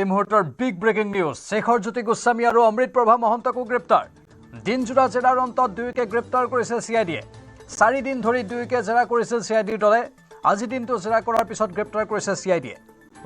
এই মুহূৰ্তৰ big breaking news, Shekhar জ্যোতি গোস্বামী আৰু অমৃত প্ৰভা মহন্তকো গ্ৰেপ্তাৰ। দিনজোৰা জেৰাৰ অন্তত দুয়োকে গ্ৰেপ্তাৰ কৰিছে চি I ডিয়ে। চাৰিদিন ধৰি দুয়োকে জেৰা কৰিছিল চি I ডিৰ দলে। আজি দিনটো জেৰা কৰাৰ পিছত গ্ৰেপ্তাৰ কৰিছে চি I ডিয়ে।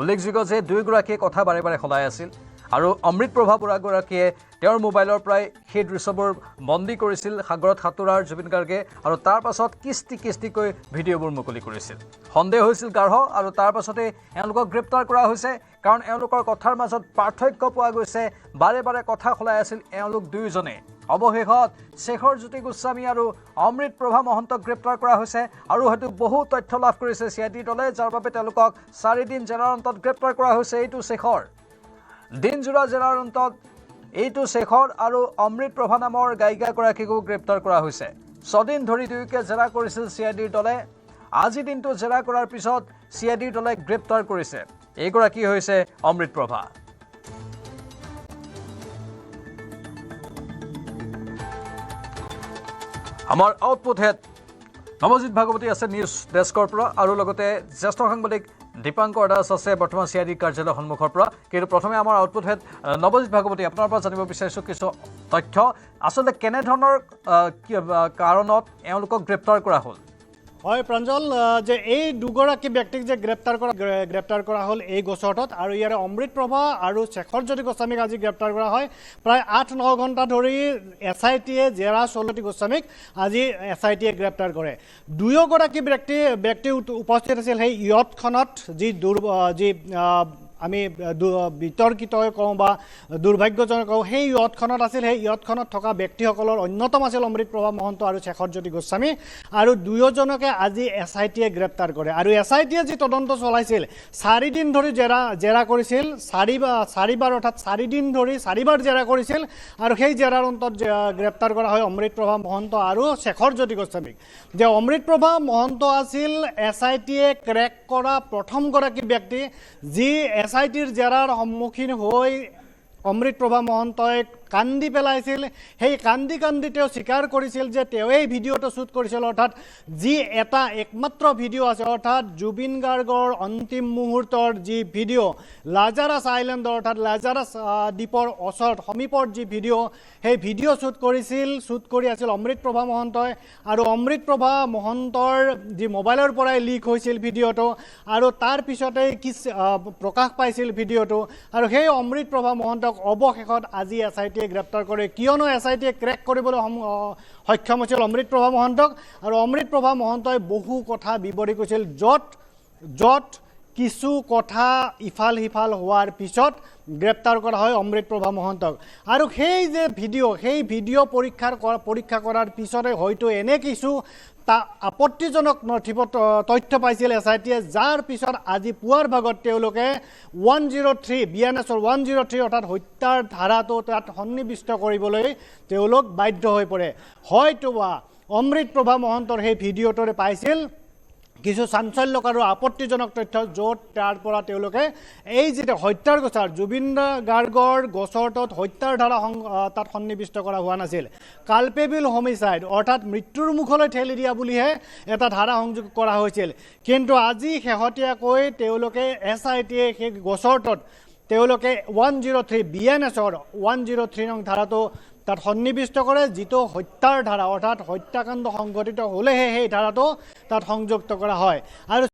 উল্লেখযোগ্য যে দুয়োগৰাকীয়ে কথা বাৰে বাৰে সলাই আছিল আৰু অমৃত প্ৰভা বৰাগৰাকীয়ে তেওঁৰ মোবাইলৰ পৰাই সেই দৃশ্যবোৰ বন্দী কৰিছিল সাগৰত সাঁতোৰাৰ জুবিন গাৰ্গে, আৰু তাৰ পাছত কিস্তি কিস্তিকৈ ভিডিঅ'বোৰ মুকলি কৰিছিল। সন্দেহ হৈছিল গাঢ় আৰু তাৰ পাছতে এওঁলোকক গ্ৰেপ্তাৰ কৰা হৈছে, কাৰণ এওঁলোকৰ কথাৰ মাজত পাৰ্থক্য পোৱা গৈছে। বাৰে বাৰে কথা সলাই আছিল এওঁলোক দুয়োজনে। অৱশেষত শেখৰ জ্যোতি গোস্বামী আৰু অমৃত প্ৰভা মহন্তক গ্ৰেপ্তাৰ কৰা হৈছে আৰু হয়তো বহু তথ্য লাভ কৰিছে চি I ডিৰ দলে, যাৰ বাবে তেওঁলোকক চাৰিদিন জেৰাৰ অন্তত গ্ৰেপ্তাৰ কৰা হৈছে। এইটো শেখৰ দিনজোৰা জেৰাৰ অন্তত এইটো শেখৰ আৰু অমৃত প্ৰভা নামৰ গায়িকাগৰাকীকো গ্ৰেপ্তাৰ কৰা হৈছে। ছদিন ধৰি দুয়োকে জেৰা কৰিছিল চি I ডিৰ দলে। আজি দিনটো জেৰা কৰাৰ পিছত চি I ডিৰ দলে গ্ৰেপ্তাৰ কৰিছে। এইগৰাকী হৈছে অমৃত প্ৰভা। আমাৰ আউটপুট হেড নৱজিৎ ভাগৱতী আছে নিউজ ডেস্কৰ পৰা, আৰু লগতে জ্যেষ্ঠ সাংবাদিক দীপাংকৰ দাস আছে বৰ্তমান চি I D কাৰ্যালয়ৰ সন্মুখৰ পৰা। কিন্তু প্ৰথমে আমাৰ আউটপুট হেড নৱজিৎ ভাগৱতী, আপোনাৰ পৰা জানিব বিচাৰিছোঁ কিছু তথ্য, আচলতে কেনেধৰণৰ কাৰণত এওঁলোকক গ্ৰেপ্তাৰ কৰা হ'ল? হয় প্ৰাঞ্জল, যে এই দুগৰাকী ব্যক্তিক যে গ্ৰেপ্তাৰ কৰা হ'ল এই গোচৰটোত, আৰু ইয়াৰে অমৃত প্ৰভা আৰু শেখৰ জ্যোতি গোস্বামীক আজি গ্ৰেপ্তাৰ কৰা হয়। প্ৰায় 8-9 ঘণ্টা ধৰি এছ I টিয়ে জেৰা চলোৱা গোস্বামীক আজি এছ I টিয়ে গ্ৰেপ্তাৰ কৰে। দুয়োগৰাকী ব্যক্তি উপস্থিত আছিল সেই য়টখনত, যি যি আমি বিতৰ্কিত কওঁ বা দুৰ্ভাগ্যজনক কওঁ, সেই য়টখনত আছিল। সেই য়টখনত থকা ব্যক্তিসকলৰ অন্যতম আছিল অমৃত প্ৰভা মহন্ত আৰু শেখৰ জ্যোতি গোস্বামী, আৰু দুয়োজনকে আজি এছ I টিয়ে গ্ৰেপ্তাৰ কৰে। আৰু এছ I টিয়ে যি তদন্ত চলাইছিল, চাৰিদিন ধৰি জেৰা কৰিছিল, চাৰিবাৰ অৰ্থাৎ চাৰিদিন ধৰি চাৰিবাৰ জেৰা কৰিছিল, আৰু সেই জেৰাৰ অন্তত গ্ৰেপ্তাৰ কৰা হয় অমৃত প্ৰভা মহন্ত আৰু শেখৰ জ্যোতি গোস্বামীক। যে অমৃত প্ৰভা মহন্ত আছিল এছ I টিয়ে ক্ৰেক কৰা প্ৰথমগৰাকী ব্যক্তি, যি এছ I টিৰ জেৰাৰ সন্মুখীন হৈ অমৃত প্ৰভা মহন্তই কান্দি পেলাইছিল। সেই কান্দি কান্দি তেওঁ স্বীকাৰ কৰিছিল যে তেওঁৱেই ভিডিঅ'টো শ্বুট কৰিছিল, অৰ্থাৎ যি এটা একমাত্ৰ ভিডিঅ' আছে, অৰ্থাৎ জুবিন গাৰ্গৰ অন্তিম মুহূৰ্তৰ যি ভিডিঅ', লাজাৰাছ আইলেণ্ডৰ অৰ্থাৎ লাজাৰাছ দ্বীপৰ ওচৰত সমীপৰ যি ভিডিঅ', সেই ভিডিঅ' শ্বুট কৰি আছিল অমৃত প্ৰভা মহন্তই। আৰু অমৃত প্ৰভা মহন্তৰ যি মোবাইলৰ পৰাই লিক হৈছিল ভিডিঅ'টো, আৰু তাৰ পিছতেই প্ৰকাশ পাইছিল ভিডিঅ'টো। আৰু সেই অমৃত প্ৰভা মহন্তক অৱশেষত আজি এছ I টিয়ে গ্ৰেপ্তাৰ কৰে। কিয়নো এছ I টিয়ে ক্ৰেক কৰিবলৈ সক্ষম হৈছিল অমৃত প্ৰভা মহন্তক। আৰু অমৃত প্ৰভা মহন্তই বহু কথা বিৱৰি কৈছিল, য'ত কিছু কথা ইফাল সিফাল হোৱাৰ পিছত গ্ৰেপ্তাৰ কৰা হয় অমৃত প্ৰভা মহন্তক। আৰু সেই যে ভিডিঅ', সেই ভিডিঅ' পৰীক্ষা কৰাৰ পিছতে হয়তো এনে কিছু আপত্তিজনক নথিপত্ৰ তথ্য পাইছিল এছ I টিয়ে, যাৰ পিছত আজি পুৱাৰ ভাগত তেওঁলোকে 103 বি এন এছৰ 103 অৰ্থাৎ হত্যাৰ ধাৰাটো তাত সন্নিৱিষ্ট কৰিবলৈ তেওঁলোক বাধ্য হৈ পৰে। হয়তোবা অমৃত প্ৰভা মহন্তৰ সেই ভিডিঅ'টোৰে পাইছিল কিছু চাঞ্চল্যক আৰু আপত্তিজনক তথ্য, য'ত তাৰ পৰা তেওঁলোকে এই যিটো হত্যাৰ গোচৰ, জুবিন গাৰ্গৰ গোচৰটোত হত্যাৰ ধাৰা তাত সন্নিৱিষ্ট কৰা হোৱা নাছিল। কালপেবল হোমিচাইড অৰ্থাৎ মৃত্যুৰ মুখলৈ ঠেলি দিয়া বুলিহে এটা ধাৰা সংযোগ কৰা হৈছিল। কিন্তু আজি শেহতীয়াকৈ তেওঁলোকে এছ I টিয়ে সেই গোচৰটোত তেওঁলোকে 103 বি এন এছৰ 103 নং ধাৰাটো তাত সন্নিৱিষ্ট কৰে, যিটো হত্যাৰ ধাৰা, অৰ্থাৎ হত্যাকাণ্ড সংঘটিত হ'লেহে সেই ধাৰাটো তাত সংযুক্ত কৰা হয়। আৰু